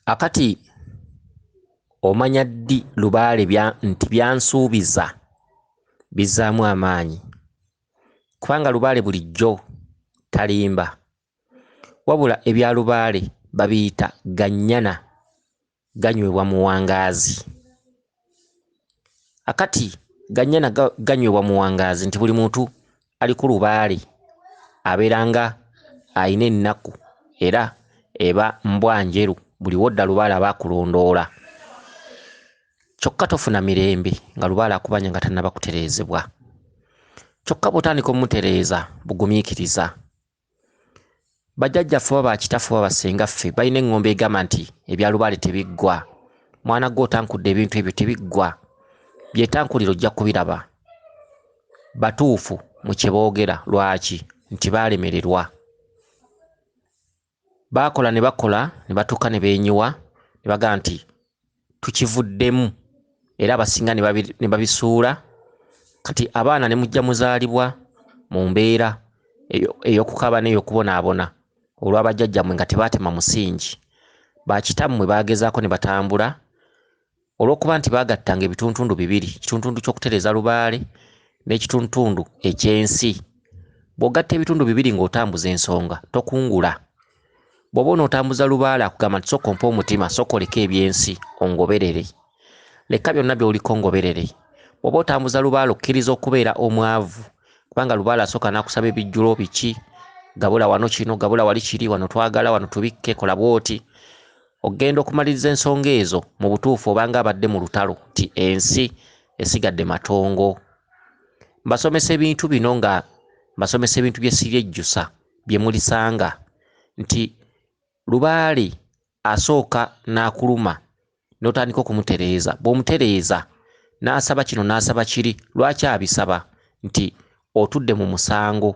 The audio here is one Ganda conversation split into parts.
Akati omanya ddi lubaale nti byansuubiza bizzaamu amaanyi, kubanga lubaale bulijjo talimba, wabula ebya lubaale babiyita gannyana, ganywebwa muwangaazi. Akati gannyana ganywebwa muwangaazi nti buli muntu ali ku lubaale abeera nga alina ennaku era eba mbwa njeru, buli wodda lubaale aba akulondoola. Kyokka tofuna mirembe nga lubaale akubanja nga tannaba kutereezebwa. Kyokka bw'otandika omutereeza bugumiikiriza. Bajjajjaffe oba bakitaffe oba bassengaffe balina eŋŋombe egamba nti ebya lubaale tebiggwa. Mwana gwe otankudde ebintu ebyo tebiggwa, byetankulira ojja kubiraba. Batuufu mu kye boogera. Lwaki? Nti baalemererwa. Baakola ne bakola ne batuuka ne beenyiwa ne bagamba nti tukivuddemu, era abasinga ne babisuula. Kati abaana ne mujja muzaalibwa mu mbeera ey'okukaaba n'ey'okubonaabona olwa bajjajjammwe nga tebaatema musingi. Bakitammwe baagezaako ne batambula olw'okuba nti baagattanga ebituntundu bibiri, ekituntundu ky'okutereeza lubaale n'ekituntundu eky'ensi. Bw'ogatta ebitundu bibiri ng'otambuza ensonga tokungula. Bw'oba onootambuza lubaale akugamba nti sooka ompe omutima, sooka oleke ebyensi ongoberere, leka byonna by'oliko ngoberere. Bw'oba otambuza lubaale okkiriza okubeera omwavu, kubanga lubaale asooka n'akusaba ebijjulo biki, gabula wano kino, gabula wali kiri, wano twagala, wano tubikke, kola bw'oti. Ogenda okumaliriza ensonga ezo mu butuufu obanga abadde mu lutalo nti ensi esigadde matongo. Mbasomesa ebintu bino nga mbasomesa ebintu bye siryejjusa bye mulisanga nti lubaale asooka n'akuluma n'otandika okumutereeza. Bw'omutereeza n'asaba kino n'asaba kiri, lwaki abisaba? Nti otudde mu musango.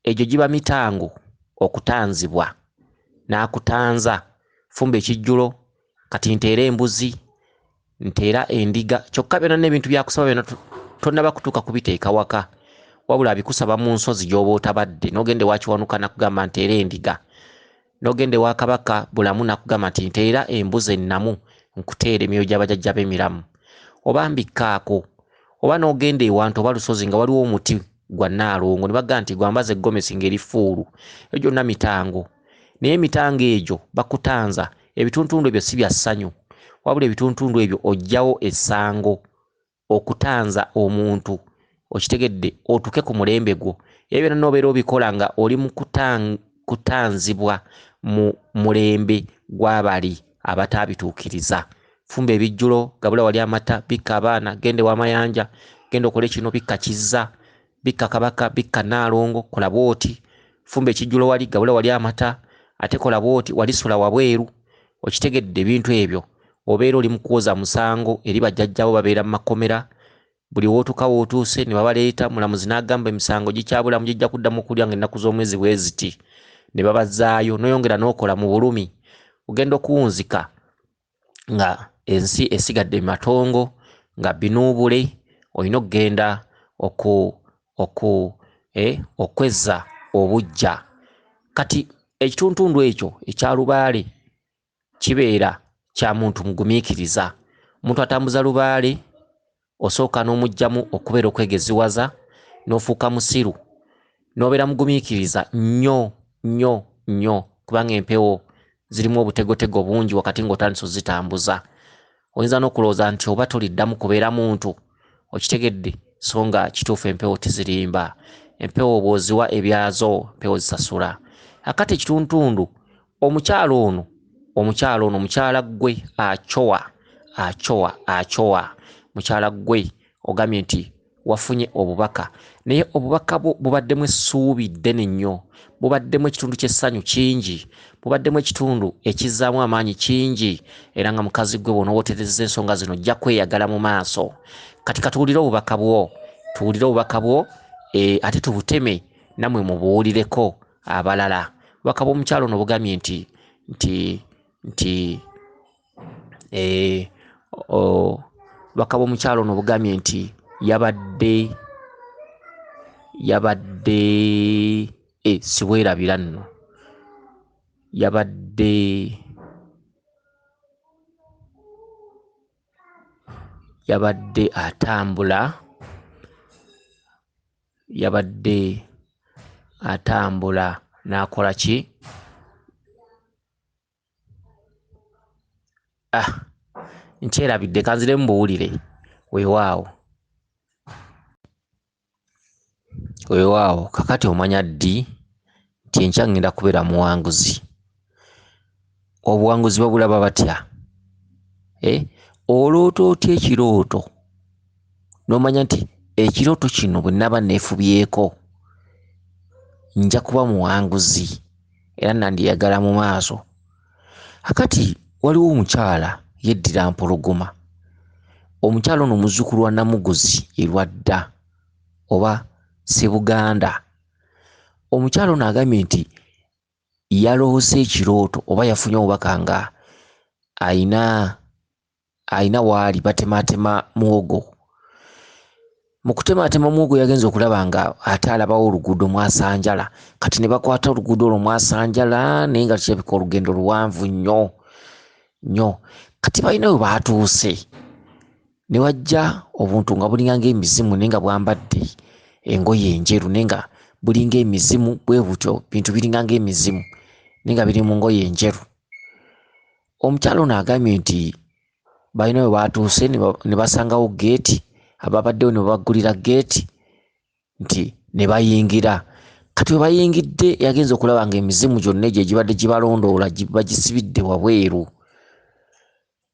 Egyo giba mitango okutanzibwa, n'akutanza, fumba ekijjulo, kati nteera embuzi, nteera endiga. Kyokka byonna n'ebintu byakusaba byonna tonnaba kutuuka kubiteeka waka, wabula abikusaba mu nsozi gy'oba otabadde. N'ogenda ewa Kiwanuka n'akugamba nteera endiga, n'ogenda ewa Kabaka Bulamu n'akugamba nti nteera embuzi ennamu nkuteera emyoyo gy'abajjajja b'emiramu, oba mbikkaako. Oba n'ogenda ewantu oba lusozi nga waliwo omuti gwa Nnaalongo ne bagamba nti gwambaza eggomesi ng'eri fuulu. Ebyo gyonna mitango, naye emitango egyo bakutanza. Ebituntundu ebyo si bya ssanyu, wabula ebituntundu ebyo oggyawo essango okutanza omuntu, okitegedde, otuuke ku mulembe gwo. Ebyo byonna n'obeera obikola nga oli mu kutanzibwa mu mulembe gw'abali abataabituukiriza. Fumba ebijjulo, gabula wali amata, bikka abaana, genda ewa Mayanja, genda okole kino, bikka Kizza, bikka Kabaka, bikka Nnaalongo, kola bw'oti, fumba ekijjulo wali, gabula wali amata, ate kola bw'oti, wali sula wabweru. Okitegedde ebintu ebyo obeera oli mu kwoza musango eri bajjajjaabo babeera mu makomera. Buli w'otuuka w'otuuse ne babaleeta, mulamuzi n'agamba emisango gikyabulamu gijja kuddamu okulya ng'ennaku z'omwezi bwe ziti, ne babazzaayo. N'oyongera n'okola mu bulumi, ogenda okuwunzika nga ensi esigadde matongo, nga binuubule. Olina okugenda okwezza obuggya. Kati ekituntundu ekyo ekya lubaale kibeera kya muntu mugumiikiriza. Omuntu atambuza lubaale osooka n'omuggyamu okubeera okwegeziwaza, n'ofuuka musiru, n'obeera mugumiikiriza nnyo nnyo nnyo, kubanga empewo zirimu obutegotego bungi wakati ng'otandise ozitambuza. Oyinza n'okulowooza nti oba toliddamu kubeera muntu, okitegedde, so nga kituufu empewo tezirimba. Empewo bw'oziwa ebyazo, empewo zisasula. Akati ekituntundu omukyala ono, omukyala ono, mukyala ggwe acowa, acowa, acowa. Mukyala ggwe ogambye nti wafunye obubaka, naye obubaka bwo bubaddemu essuubi ddene nnyo, bubaddemu ekitundu ky'essanyu kingi, bubaddemu ekitundu ekizzaamu amaanyi kingi, era nga mukazi ggwe bw'onoowotereza ensonga zino ojja kweyagala mu maaso. Kati katuwulire obubaka bwo, tuwulire obubaka bwo, ate tubuteme nammwe mubuwulireko abalala. Obubaka bw'omukyala ono bugambye nti nti nti obubaka bw'omukyala ono bugambye nti yabadde sibwerabira nno, yabadde Yabadde atambula, yabadde atambula n'akola ki? Ah, nkyerabidde, kanziremu mbuwulire. Weewaawo, weewaawo. Kakati omanya ddi nti enkya ŋŋenda kubeera muwanguzi? Obuwanguzi babulaba batya? Eh, oloota otya ekirooto n'omanya nti ekirooto kino bwe naba neefubyeko nja kuba muwanguzi era nandiyagala mu maaso. Akati waliwo omukyala yeddira Mpologoma. Omukyala ono muzzukulu wa Namuguzi e Lwadda oba Ssebuganda. Omukyala ono agambye nti yaloose ekirooto oba yafunye obubaka nga ayina alina waali batemaatema muwogo. Mu kutemaatema muwogo yagenze okulaba nga ate alabawo oluguudo mwasanjala. Kati ne bakwata oluguudo olwo mwasanjala naye nga kirabika olugendo luwanvu nnyo nnyo. Kati balina we baatuuse ne wajja obuntu nga bulinga ng'emizimu naye nga bwambadde engoye enjeru naye nga bulinga emizimu bwe butyo, bintu biringa ng'emizimu naye nga biri mu ngoye enjeru. Omukyala ono agambye nti balina we baatuuse ne basangawo ggeeti, ababaddewo ne babaggulira ggeeti nti ne bayingira. Kati we bayingidde yagenze okulaba ng'emizimu gyonna egyo egibadde gibalondoola bagisibidde wabweru.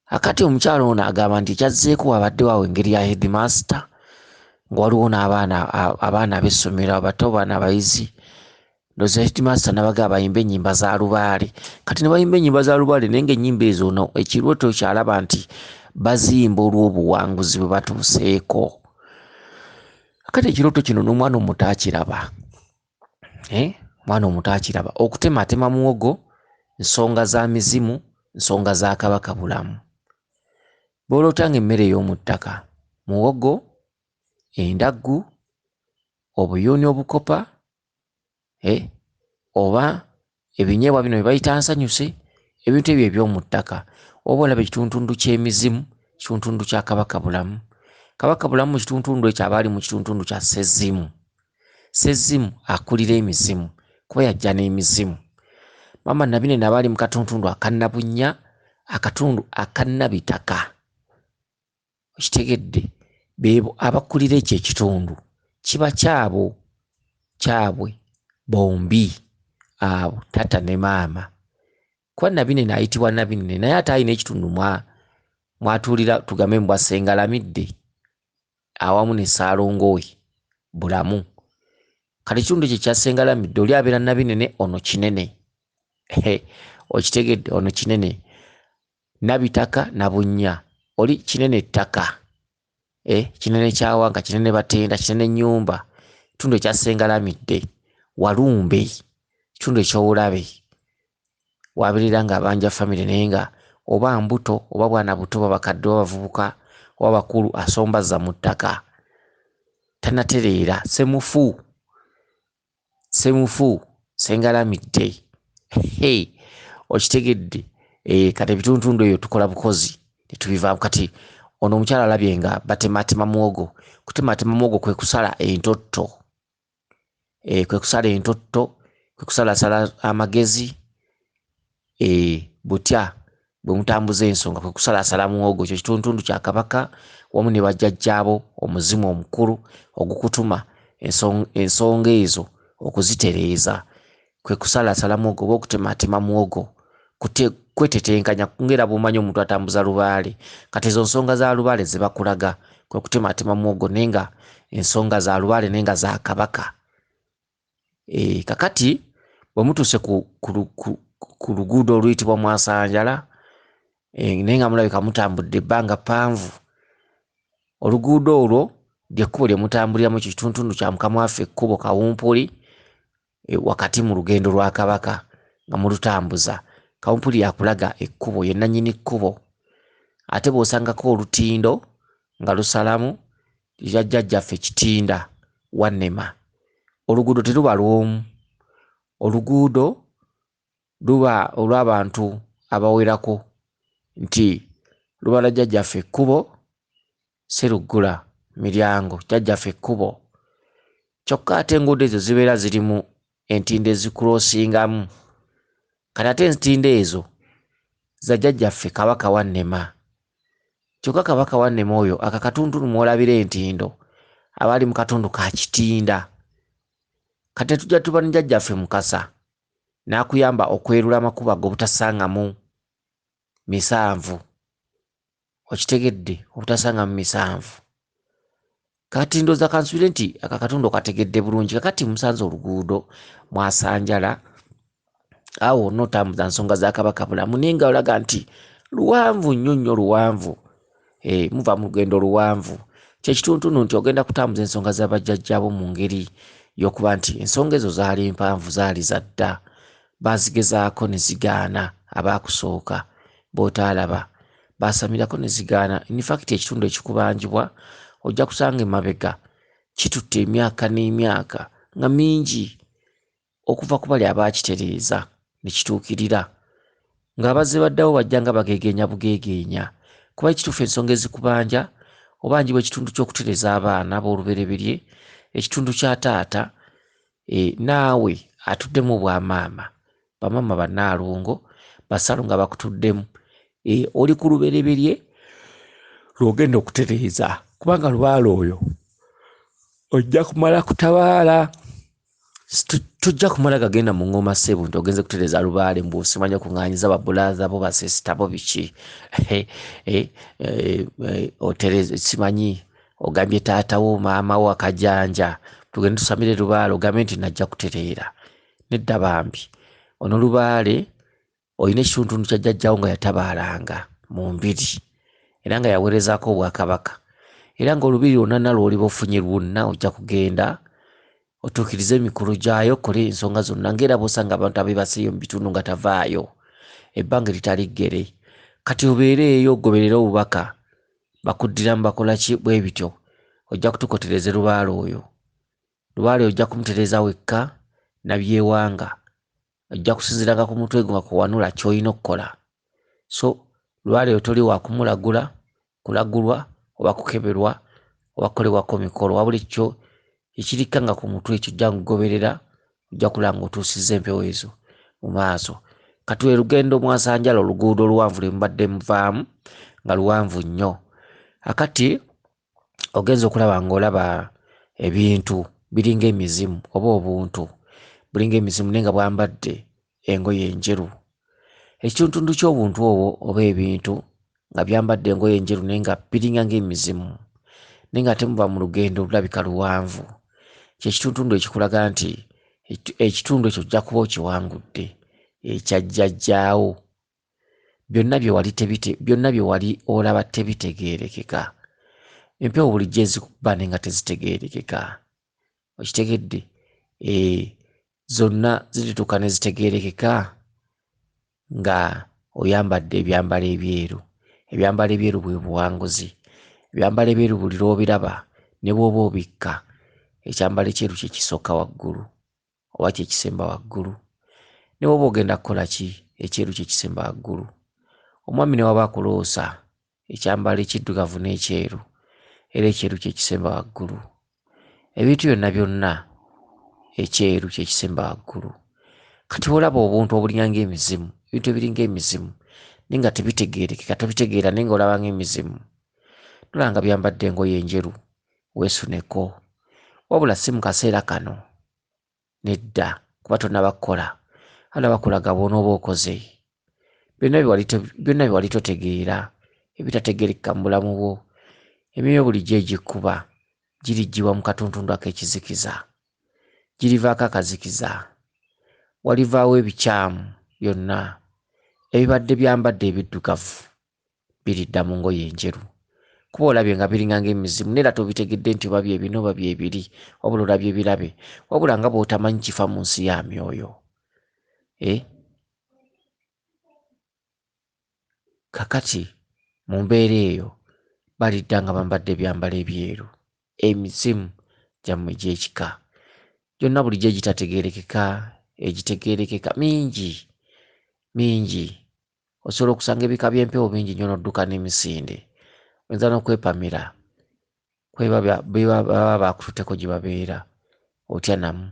Akati omukyala ono agamba nti ekyazzeeko wabaddewo awo engeri ya headmaster nga waliwo n'abaana abaana ab'essomero abato bano abayizi ndowooza headmaster n'abagamba bayimbe ennyimba za lubaale. Kati ne bayimba ennyimba za lubaale naye ng'ennyimba ezo ono ekirooto ky'alaba nti baziyimba olw'obuwanguzi bwe batuuseeko. Kati ekirooto kino n'omwana omuto akiraba, eh, omwana omuto akiraba. Okutematema muwogo nsonga za mizimu, nsonga za Kabaka Bulamu. Bw'oloota ng'emmere ey'omu ttaka, muwogo, endaggu, obuyuuni obukopa, eh, oba ebinyeebwa bino bye bayita nsanyuse, ebintu ebyo eby'omu ttaka. Oba olaba ekituntundu ky'emizimu, kituntundu kya Kabaka Bulamu. Kabaka Bulamu mu kituntundu ekyo aba ali mu kituntundu kya Ssezimu. Ssezimu akulira emizimu kuba yajja n'emizimu. Maama Nabinene aba ali mu katuntundu aka Nabunnya, akatundu aka Nabitaka. Okitegedde? Beebo abakulira ekyo ekitundu. Kiba kyabo, kyabwe bombi abo taata ne maama. Kuba Nabinene ayitibwa Nabinene naye ate alina ekitundu mwa mw'atuulira tugambe mbu Ssengalamidde awamu ne Ssaalongo we Bulamu. Kati ekitundu ekyo ekya Ssengalamidde oli abeera Nabinene ono Kinene. Okitegedde? Ono Kinene. Nabitaka Nabunnya oli Kinene ttaka. Eh, Kinene kyawanka, Kinene batenda, Kinene nnyumba. Ekitundu ekya Ssengalamidde Walumbe, ekitundu eky'obulabe. Wabeerera ng'abanja famire naye nga oba mbuto oba bwana buto oba bakadde oba bavubuka oba bakulu asombazza mu ttaka. Tannatereera. Ssemufu. Ssemufu. Ssengalamidde. He, okitegedde? Eh, kati ebitundutundu ebyo tukola bukozi ne tubivaamu. Kati ono omukyala alabye nga batemaatema muwogo. Kutemaatema muwogo kwe kusala entotto. Eh, kwe kusala entotto, kwe kusalasala amagezi, eh, butya bwe mutambuza ensonga, kwe kusalasala muwogo. Ekyo kitundutundu kya Kabaka wamu ne bajjajjaabo, omuzimu omukulu ogukutuma ensonga ezo okuzitereeza. Kwe kusalasala muwogo oba okutematema muwogo, kwetetenkanya ng'era bw'omanyi omuntu atambuza lubaale. Kati ezo nsonga za lubaale ze bakulaga, kwe kutematema muwogo naye nga ensonga za lubaale naye nga za Kabaka. E, kakati bwe mutuuse ku, ku, ku, ku luguudo oluyitibwa Mwasanjala, e, naye nga mulabika mutambudde ebbanga ppanvu, oluguudo olwo ly'ekkubo lye mutambuliramu, ekyo kituntundu kya Mukama waffe ekkubo Kawumpuli, e, wakati mu lugendo lwa Kabaka nga mulutambuza. Kawumpuli yakulaga ekkubo, ye nannyini kkubo. Ate bw'osangako olutindo nga lusalamu lya jjajjaffe Kitinda Wannema. Oluguudo teruba lw'omu, oluguudo luba olw'abantu abawerako, nti luba lwa jjajjaffe ekkubo, Sseruggula miryango, jjajjaffe ekkubo. Kyokka ate enguudo ezo zibeera zirimu entindo ezikulosingamu. Kati ate entindo ezo za jjajjaffe Kabaka Wannema. Kyokka Kabaka Wannema oyo ako akatundundu mw'olabira entindo aba ali mu katundu ka Kitinda. Kati ne tujja tuba ne jjajjaffe Mukasa n'akuyamba okwerula amakubo ago obutasangamu misanvu. Okitegedde? Obutasangamu misanvu. Kati ndowooza kansuubire nti ako akatundu okategedde bulungi. Kakati musanze oluguudo mwasanjala, awo wonna otambuza nsonga za Kabaka Bulamu naye nga olaga nti luwanvu nnyo nnyo luwanvu. Muva mu lugendo luwanvu. Kye kituntundu nti ogenda kutambuza ensonga za bajjajjaabo mu ngeri y'okuba nti ensonga ezo zaali mpanvu, zaali za dda. Baazigezaako ne zigaana abaakusooka b'otaalaba. Baasamirako ne zigaana. In fact ekitundu ekikubanjibwa ojja kusanga emabega kitutte emyaka n'emyaka nga mingi okuva ku bali abaakitereeza ne kituukirira. Ng'abazze baddawo bajja nga bageegeenya bugeegeenya. Kuba ekituufu ensonga ezikubanja obanjibwa ekitundu ky'okutereeza abaana b'olubereberye, ekitundu kya taata, naawe atuddemu obwamaama, bamaama bannaalongo, bassalongo abakutuddemu. Oli ku lubereberye lw'ogenda okutereeza kubanga lubaale oyo ojja kumala kutabaala. Tojja kumala gagenda mu ŋŋoma ssebo nti ogenze kutereeza lubaale mbu osimanyi okuŋŋaanyiza babulaaza bo basisita bo biki. Otereze simanyi ogambye taata wo maama wo akajanja tugende tusamire lubaale ogambe nti najja kutereera. Nedda bambi, ono lubaale olina ekituntundu kya jjajjawo nga yatabaalanga mu mbiri era nga yaweerezaako obwakabaka era ng'olubiri lwonna nalwo oliba ofunye lwonna ojja kugenda otuukirize emikolo gyayo okole ensonga zonna ng'era bw'osanga abantu abeebaseeyo mu bitundu nga tavaayo ebbanga eritali ggere. Kati obeere eyo ogoberere obubaka bakuddiramu bakola ki bwe bityo ojja kutuuka otereeze lubaale oyo. Lubaale ojja kumutereeza wekka nabyewanga ojja kusinziiranga ku mutwe gwo nga kuwanula ky'olina okukola. So lubaale oyo toli wa kumulagula, kulagulwa oba kukeberwa oba kukolebwako mikolo wabula ekyo ekirikka nga ku mutwe ekyo ojja kugoberera ojja kulaba ng'otuusizza empewo ezo mu maaso. Kati lwe lugendo mwasanjala oluguudo oluwanvu lwe mubadde muvaamu nga luwanvu nnyo. Akati ogenze okulaba ng'olaba ebintu biringa emizimu oba obuntu bulinga emizimu naye nga bwambadde engoye enjeru. Ekituntundu ky'obuntu obwo oba ebintu nga byambadde engoye enjeru naye nga biringa ng'emizimu naye ng'ate muva mu lugendo olulabika luwanvu. Kye kituntundu ekikulaga nti ekitundu ekyo ojja kuba okiwangudde ekya jjajjaawo. Byonna bye wali tebite byonna bye wali olaba tebitegeerekeka. Empewo bulijjo ezikuba naye nga tezitegeerekeka. Okitegedde? Zonna zirituuka ne zitegeerekeka nga oyambadde ebyambalo ebyeru. Ebyambalo ebyeru bwe buwanguzi. Ebyambalo ebyeru buli lw'obiraba ne bw'oba obikka ekyambalo ekyeru kye kisooka waggulu oba kye kisemba waggulu. Ne bw'oba ogenda kukola ki ekyeru kye kisemba waggulu. Omwami ne waba akuloosa ekyambalo ekiddugavu n'ekyeru era ekyeru kye kisemba waggulu. Ebintu byonna byonna ekyeru kye kisemba waggulu. Kati bw'olaba obuntu obulinga ng'emizimu, ebintu ebiringa emizimu naye nga tebitegeerekeka tobitegeera naye ng'olaba ng'emizimu. Tolaba nga byambadde engoye enjeru weesuneko. Wabula si mu kaseera kano nedda kuba tonnaba kukola. Wabula bakulaga bw'onooba okoze. Byonna bye wali totegeera ebitategeerekeka mu bulamu bwo emyoyo bulijjo egikuba giriggyibwa mu katuntundu ak'ekizikiza. Girivaako akazikiza. Walivaawo ebikyamu byonna ebibadde byambadde ebiddugavu biridda mu ngoye enjeru. Kuba olabye nga biringa ng'emizimu naye era tobitegedde nti oba bye bino oba bye biri wabula olabye birabe wabula nga bw'otamanyi kifa mu nsi ya myoyo. Kakati mu mbeera eyo balidda nga bambadde ebyambalo ebyeru emizimu gyammwe egy'ekika gyonna bulijjo egitategeerekeka egitegeerekeka mingi mingi. Osobola okusanga ebika by'empewo bingi nnyo n'odduka n'emisinde. Oyinza n'okwepamira Baba bakututteko gye babeera, otya namu,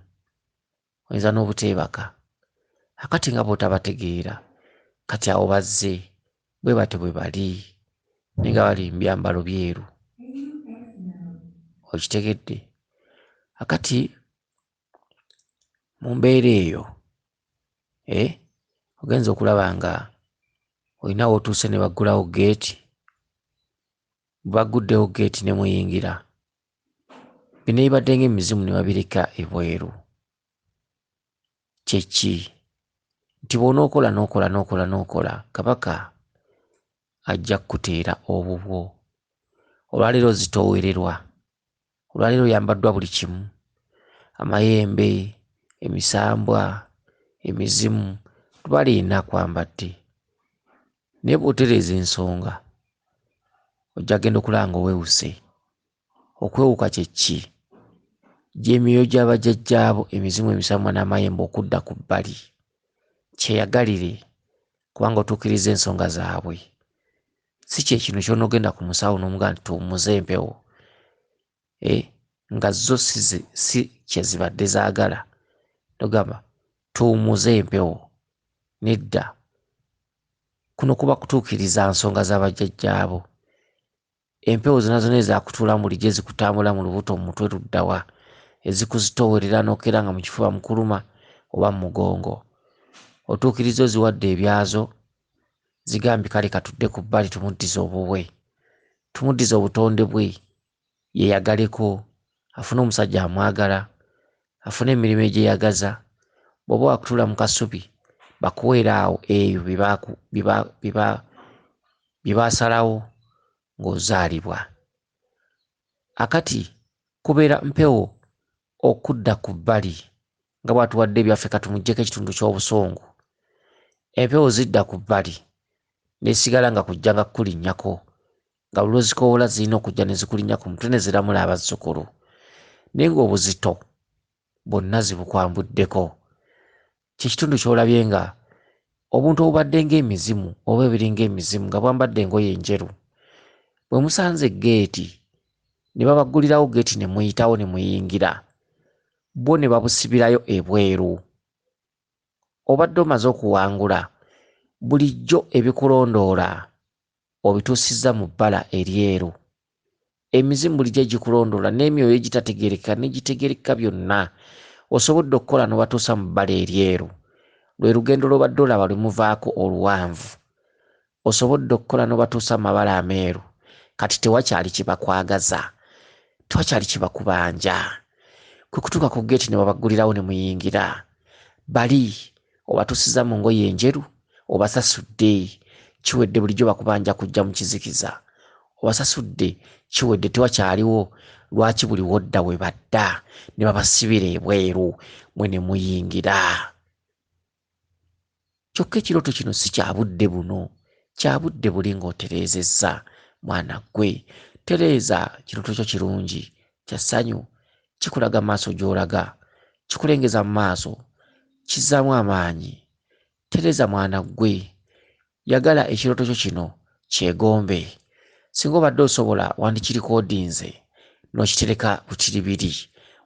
oyinza n'obuteebaka. Akati nga bw'otabategeera, kati awo bazze bwe batyo bwe bali, naye nga bali mu byambalo byeru. Okitegedde? Akati mu mbeera eyo, ogenza okulaba nga olina w'otuuse ne baggulawo geeti, bagguddewo geeti ne muyingira. Bino ebibadde ng'emizimu ne babireka ebweru. Kye ki? Nti bw'onookola n'okola n'okola n'okola, Kabaka ajja kukuteera obubwo. Olwaleero ozitoowererwa, olwaleero oyambaddwa buli kimu, amayembe, emisambwa, emizimu, tubala ena kwambadde. Naye bw'otereeza ensonga, ojja kugenda okulaba nga owewuse. Okwewuka kye ki? Gy'emyoyo gya bajjajjaabo, emizimu, emisambwa n'amayembe okudda ku bbali. Kyeyagalire kubanga otuukiriza ensonga zaabwe. Si kye kino ky'onoogenda ku musawo n'omugamba nti tuwummuze empewo, nga zo si kye zibadde zaagala. N'ogamba tuwummuze empewo. Nedda. Kuno kuba kutuukiriza nsonga za bajjajjaabo. Empewo zonna zonna ezaakutuulamu bulijjo ezikutambula mu lubuto mu mutwe ludda wa, ezikuzitoowerera n'okeera nga mu kifuba mukuluma oba mu mugongo. Otuukiriza oziwadde ebyazo, zigambye kale katudde ku bbali tumuddize obubwe, tumuddize obutonde bwe, yeeyagaleko, afune omusajja amwagala, afune emirimu egyeyagaza. Bw'oba wakutuula mu kasubi bakuweere awo ebyo bye baasalawo ng'ozaalibwa. Akati kubeera mpewo okudda ku bbali nga bw'atuwadde ebyaffe katumuggyeko ekitundu ky'obusungu. Empewo zidda ku bbali n'esigala nga kujja nga kukulinnyako, nga buli lw'ozikoowola zirina okujja ne zikulinnya ku mutwe ne ziramula abazzukulu. Naye ng'obuzito bwonna zibukwambuddeko. Kye kitundu ky'olabye nga obuntu obubadde ng'emizimu oba ebiringa emizimu nga bwambadde engoye enjeru. Bwe musanze geeti ne babaggulirawo geeti ne muyitawo ne muyingira, bo ne babusibirayo ebweru. Obadde omaze okuwangula, bulijjo ebikulondoola obituusizza mu bbala eryeru. Emizimu bulijjo egikulondoola n'emyoyo egitategeerekeka n'egitegeerekeka byonna osobodde okukola n'obatuusa mu bbala eryeru. Lwe lugendo lw'obadde olaba lwe muvaako oluwanvu. Osobodde okukola n'obatuusa mu mabala ameeru. Kati tewakyali kibakwagaza, tewakyali kibakubanja. Kwe kutuuka ku geeti ne babaggulirawo ne muyingira. Bali obatuusizza mu ngoye enjeru, obasasudde, kiwedde bulijjo bakubanja kujja mu kizikiza. Obasasudde, kiwedde tewakyaliwo lwaki buli wodda we badda ne babasibira ebweru mwe ne muyingira. Kyokka ekirooto kino si kya budde buno, kya budde buli ng'otereezezza mwana ggwe. Tereeza kirooto kyo kirungi, kya ssanyu, kikulaga maaso gy'olaga, kikulengeza mu maaso, kizzaamu amaanyi. Tereeza mwana ggwe, yagala ekirooto kyo kino kyegombe. Singa obadde osobola wandikirikoodinze n'okitereka butiribiri,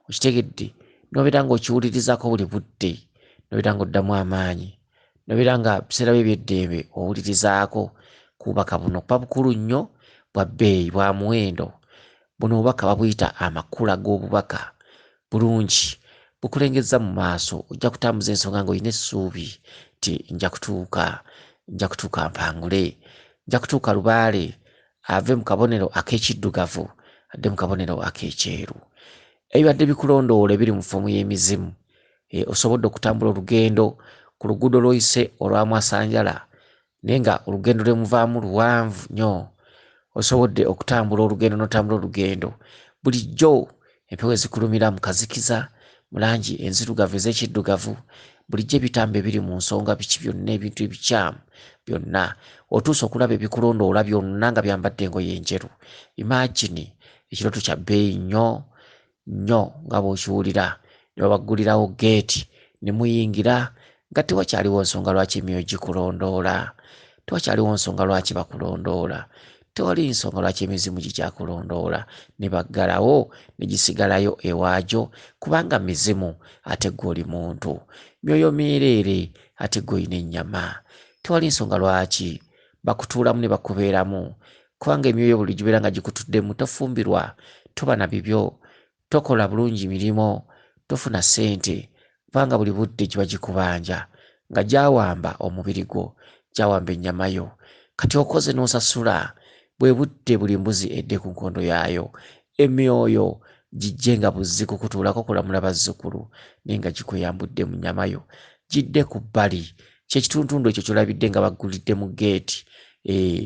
okitegedde, n'obeera ng'okiwulirizaako buli budde, n'obeera ng'oddamu amaanyi, n'obeera nga biseera byo eby'eddembe owulirizaako ku bubaka buno kuba bukulu nnyo, bwa bbeeyi, bwa muwendo. Buno obubaka babuyita amakula g'obubaka. Bulungi, bukulengezza mu maaso, ojja kutambuza ensonga ng'olina essuubi nti nja kutuuka, nja kutuuka mpangule, nja kutuuka lubaale ave mu kabonero ak'ekiddugavu adde mu kabonero ak'ekyeru. Ebibadde bikulondoola ebiri mu ffoomu y'emizimu, osoboledde okutambula olugendo ku luguudo lw'oyise olwa Mwasanjala, naye nga olugendo lwe muvaamu luwanvu nnyo. Osobodde okutambula olugendo n'otambula olugendo. Bulijjo empewo ezikulumira mu kazikiza, mu langi enzirugavu ez'ekiddugavu, bulijjo ebitambo ebiri mu nsonga biki byonna ebintu ebikyamu byonna. Otuuse okulaba ebikulondoola byonna nga byambadde engoye enjeru. Imagine ekirooto kya bbeeyi nnyo nnyo nga bw'okiwulira. Ne babaggulirawo geeti ne muyingira nga tewakyaliwo nsonga lwaki emyoyo gikulondoola, tewakyaliwo nsonga lwaki bakulondoola, Tewali nsonga lwaki emizimu gikyakulondoola, ne baggalawo ne gisigalayo ewaagyo, kubanga mizimu ate ggwe oli muntu, myoyo myereere ate ggwe olina ennyama. Tewali nsonga lwaki bakutuulamu ne bakubeeramu, kubanga emyoyo buli gibeera nga gikutuddemu, tofumbirwa, toba na bibyo, tokola bulungi mirimu, tofuna ssente, kubanga buli budde giba gikubanja nga gyawamba omubiri gwo, gyawamba ennyama yo. Kati okoze n'osasula, bwe budde buli mbuzi edde ku nkondo yaayo, emyoyo gijje nga buzzi kukutuulako kulamula bazzukulu, naye nga gikweyambudde mu nnyama yo, gidde ku bbali. Kyekituntundu ekyo ky'olabidde nga baggulidde mu geeti,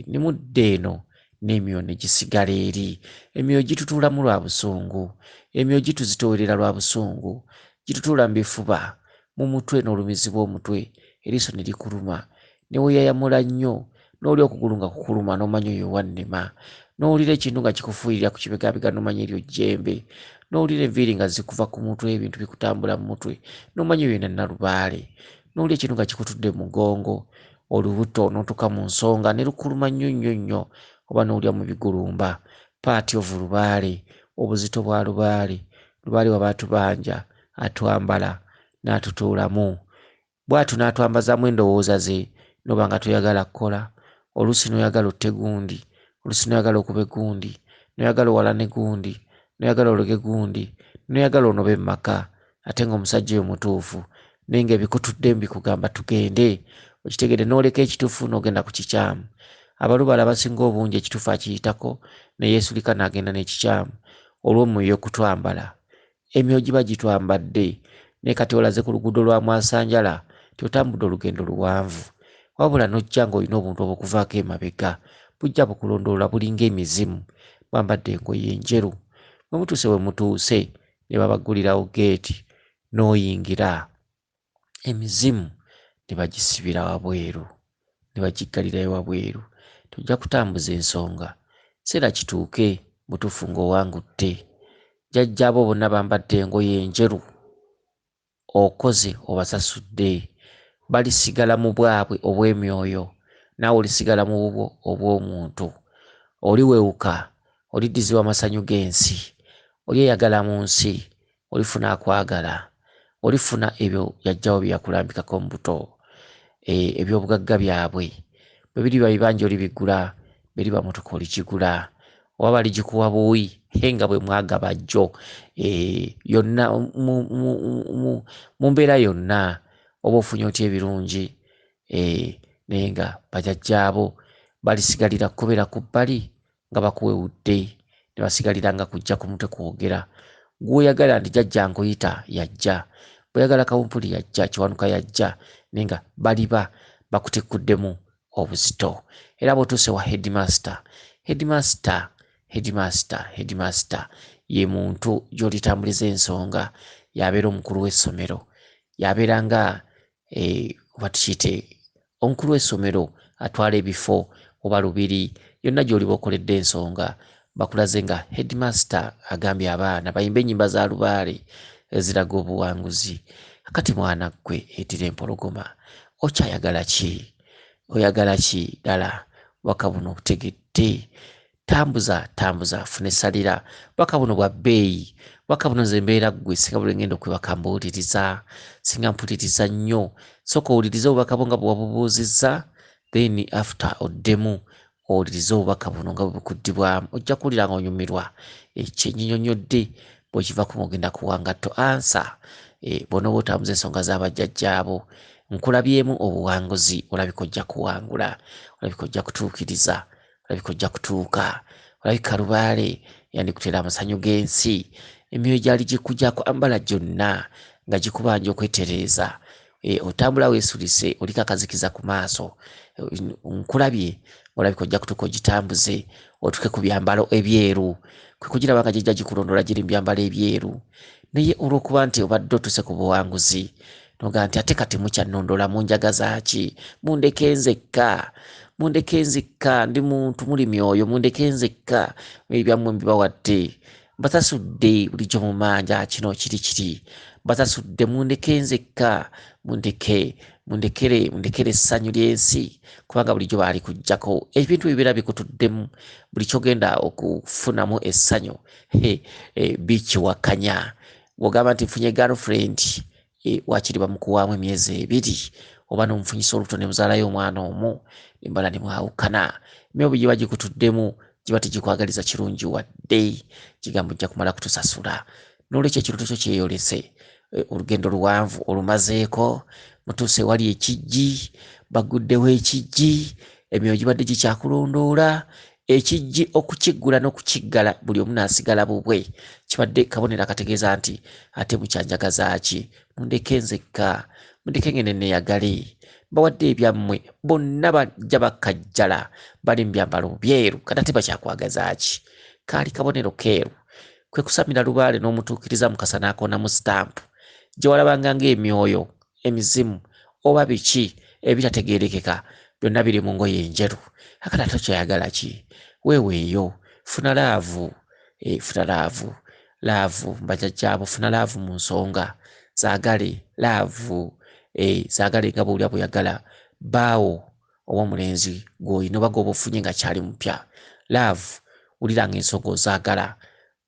ne mudda eno n'emyoyo ne gisigala eri. Emyoyo gitutuulamu lwa busungu, emyoyo gituzitoowerera lwa busungu, gitutuula mu bifuba, mu mutwe n'olumizibwa omutwe, eriiso ne likuluma, ne weeyayamula nnyo, n'oli okugulu nga kukuluma n'omanya oyo wannema, n'owulira ekintu nga kikufuuyirira ku kibegabega n'omanya eryo jjembe, n'owulira enviiri nga zikuva ku mutwe, ebintu bikutambula mu mutwe, n'omanya oyo Nalubaale, n'owulira ekintu nga kikutudde mu mugongo, olubuto n'otuuka mu nsonga ne lukuluma nnyo nnyo nnyo, oba n'owulira mu bigulumba. Paati of Lubaale, obuzito bwa Lubaale, Lubaale waba atubanja, atwambala n'atutuulamu, bw'atyo n'atwambazaamu endowooza ze, n'oba nga toyagala kukola, oluusi n'oyagala otte gundi, oluusi n'oyagala okube gundi, n'oyagala owalane gundi, n'oyagala ologe gundi, n'oyagala onobe mu maka, ate ng'omusajja oyo mutuufu, naye ng'ebikutuddemu bikugamba tugende, okitegedde, n'oleka ekituufu n'ogenda ku kikyamu. Abalubaale abasinga obungi ekituufu akiyitako ne yeesulika n'agenda n'ekikyamu olw'omwoyo okutwambala. Emyoyo giba gitwambadde, naye kati olaze ku luguudo lwa Mwasanjala nti otambudde olugendo luwanvu, wabula n'ojja ng'olina obuntu obukuvaako emabega, bujja bukulondoola bulinga emizimu, bwambadde engoye enjeru. Bwe mutuuse we mutuuse ne babaggulirawo geeti n'oyingira, emizimu ne bagisibira wabweru, ne bagiggalirayo wabweru. Tojja kutambuza ensonga, kiseera kituuke butuufu ng'owangudde. Jjajjaabo bonna bambadde engoye enjeru, okoze obasasudde, balisigala mu bwabwe obw'emyoyo, naawe olisigala mu bubwo obw'omuntu. Oliwewuka, oliddizibwa amasanyu g'ensi, olyeyagala mu nsi, olifuna akwagala, olifuna ebyo jjajjawo bye yakulambikako mu buto, ebyobugagga byabwe. Bwe biriba bibanja olibigula, bwe liba mmotoka oligigula, oba baligikuwa buwi, nga bwe mwagaba jjo, yonna mu mbeera yonna oba ofunye otya ebirungi, naye nga bajjajjaabo balisigalira kubeera ku bbali nga bakuwewudde, ne basigalira nga kujja ku mutwe kwogera. Gw'oyagala nti jjajja nkuyita yajja, bw'oyagala Kawumpuli yajja, Kiwanuka yajja, naye nga baliba bakutikkuddemu obuzito. Era bw'otuuse wa headmaster, headmaster, headmaster, headmaster ye muntu gy'olitambuliza ensonga, y'abeera omukulu w'essomero, y'abeera nga oba tukiyite omukulu w'essomero atwala ebifo oba lubiri, yonna gy'oliba okoledde ensonga, bakulaze nga headmaster agambye abaana bayimbe ennyimba za Lubaale eziraga obuwanguzi. Kakati mwana ggwe eddira empologoma, okyayagala ki? Oyagala ki ddala? Obubaka buno obutegedde. Tambuza, tambuza, funa essalira. Obubaka buno bwa bbeeyi. Obubaka buno nze mbeera ggwe, singa buli ngenda okwebaka mbuwuliriza, singa mpuliriza nnyo. Sooka owulirize obubaka bwo nga bwe wabubuuzizza, then after oddemu owulirize obubaka buno nga bwe bukuddibwamu. Ojja kuwulira ng'onyumirwa. Ekyo ennyinnyonnyodde bw'okivaako ng'ogenda kuwanga to answer. Bw'onooba otambuza ensonga z'abajjajjaabo, nkulabyemu obuwanguzi, olabika ojja kuwangula, olabika ojja kutuukiriza, olabika ojja kutuuka, olabika Lubaale yandikuteera amasanyu g'ensi, emyoyo gyali gikujjako ambala gyonna nga gikubanja okwetereeza. Otambula weesulise, oliko akazikiza ku maaso, nkulabye olabika ojja kutuuka ogitambuze otuuke ku byambalo ebyeru, kwe kugiraba nga gijja gikulondoola giri mu byambalo ebyeru. Naye olw'okuba nti obadde otuuse ku buwanguzi, n'ogamba nti ate kati mukyannondoola munjagaza ki? Mundeke nzekka, mundeke nzekka, ndi muntu muli myoyo, mundeke nzekka, ebyammwe mbibawadde, mbasasudde bulijjo mu manja, kino kiri kiri, mbasasudde, mundeke nzekka, mundeke Mundekere, mundekere essanyu ly'ensi, kubanga bulijjo baali kujjako ebintu ebibeera bikutuddemu. Buli kyogenda okufunamu essanyu bikiwakanya. Bw'ogamba nti nfunye girlfriend, wakiri bamukuwaamu emyezi 2, oba n'omufunyisa olubuto ne muzaalayo omwana omu, ne mbala ne mwawukana. Emyoyo giba gikutuddemu, giba tegikwagaliza kirungi wadde, kigambo ojja kumala kutusasula. N'olwekyo ekirooto kyo kyeyolese. Olugendo luwanvu olumazeeko, mutuuse ewali ekijji, baguddewo ekijji, emyoyo gibadde gikyakulondoola. Ekijji okukiggula n'okukiggala buli omu n'asigala bubwe, kibadde kabonero akategeeza nti ate mukyanjagaza ki? Mundeke nzekka, mundeke ngende neeyagale. Mbawadde ebyammwe, bonna bajja bakajjala, bali mu byambalo byeru, kati ate bakyakwagaza ki? Kaali kabonero keeru. Kwe kusamira lubaale n'omutuukiriza Mukasa n'akoonamu sitampu gye walabanga ng'emyoyo, emizimu oba biki ebitategeerekeka byonna biri mu ngoye enjeru. Akati ate okyayagala ki? Weeweeyo, funa laavu, funa laavu, laavu mbajjajjaabo, funa laavu mu nsonga, zaagale laavu, zaagale nga bw'owulira bw'oyagala bbaawo ow'omulenzi gw'olina oba gw'oba ofunye nga kyali mupya. Laavu, wulira ng'ensonga ozaagala,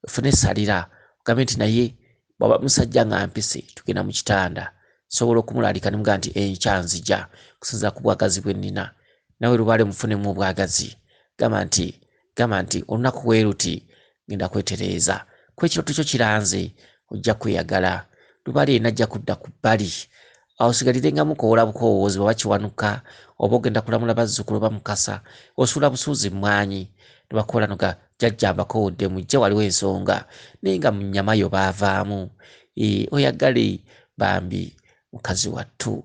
funa essalira, ogambe nti naye bw'aba musajja nga mpise tugenda mu kitanda, nsobola okumulaalika ne mugamba nti enkya nzija kusinziira ku bwagazi bwe nnina. Nawe lubaale mufunemu obwagazi, gamba nti olunaku bwe luti ngenda kwetereeza, ku ekirooto kyo kiranze, ojja kweyagala. Lubaale yenna ajja kudda ku bbali, awo osigalire nga mukoola bukoowoozi bw'oba kiwanuka, oba ogenda kulamula bazzukulu oba Mukasa, osuula busuuzi mmwanyi ne bakoola noga jjajja mbakoowodde mujje waliwo ensonga, naye nga mu nnyama yo baavaamu. Oyagale bambi mukazi wattu,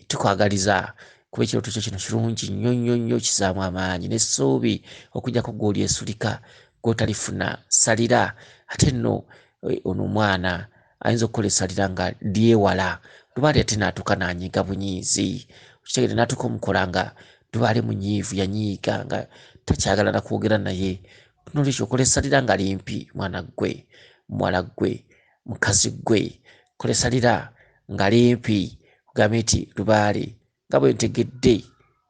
tukwagaliza kuba ekirooto kyo kino kirungi nnyo nnyo nnyo, kizaamu amaanyi n'essuubi okuggyako gw'olyesulika gw'otalifuna ssalira. Ate nno ono omwana ayinza okukola essalira nga lyewala, lubaale ate n'atuuka n'anyiiga bunyiizi, okitegeera, n'atuuka omukola nga lubaale munyiivu, yanyiiga nga takyagala na kwogera naye. N'olwekyo okola essalira nga limpi, mwana ggwe, muwala ggwe, mukazi ggwe, kola essalira nga limpi, ogambe nti lubaale nga bwe ntegedde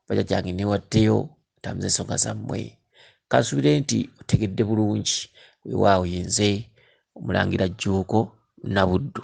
bajjajjange neewaddeyo ntambuze ensonga zammwe. Kansuubire nti otegedde bulungi. Weewaawo ye nze Omulangira Jjuuko Nabuddu.